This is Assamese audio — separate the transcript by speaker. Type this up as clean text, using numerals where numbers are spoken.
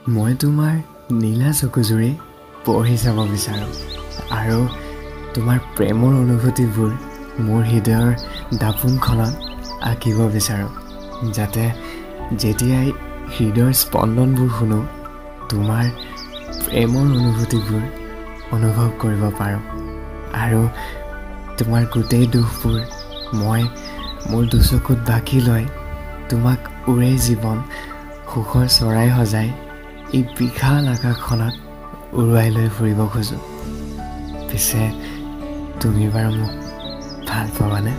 Speaker 1: মই তোমাৰ নীলা চকুযুৰি পঢ়ি চাব বিচাৰোঁ আৰু তোমাৰ প্ৰেমৰ অনুভূতিবোৰ মোৰ হৃদয়ৰ দাপোনখনত আঁকিব বিচাৰোঁ, যাতে যেতিয়াই হৃদয়ৰ স্পন্দনবোৰ শুনো তোমাৰ প্ৰেমৰ অনুভূতিবোৰ অনুভৱ কৰিব পাৰোঁ আৰু তোমাৰ গোটেই দুখবোৰ মই মোৰ দুচকুত বাকি লৈ তোমাক ওৰে জীৱন সুখৰ চৰাই সজাই এই বিশাল আকাশখনত উৰুৱাই লৈ ফুৰিব খোজোঁ। পিছে তুমি বাৰু মোক ভাল পাবানে?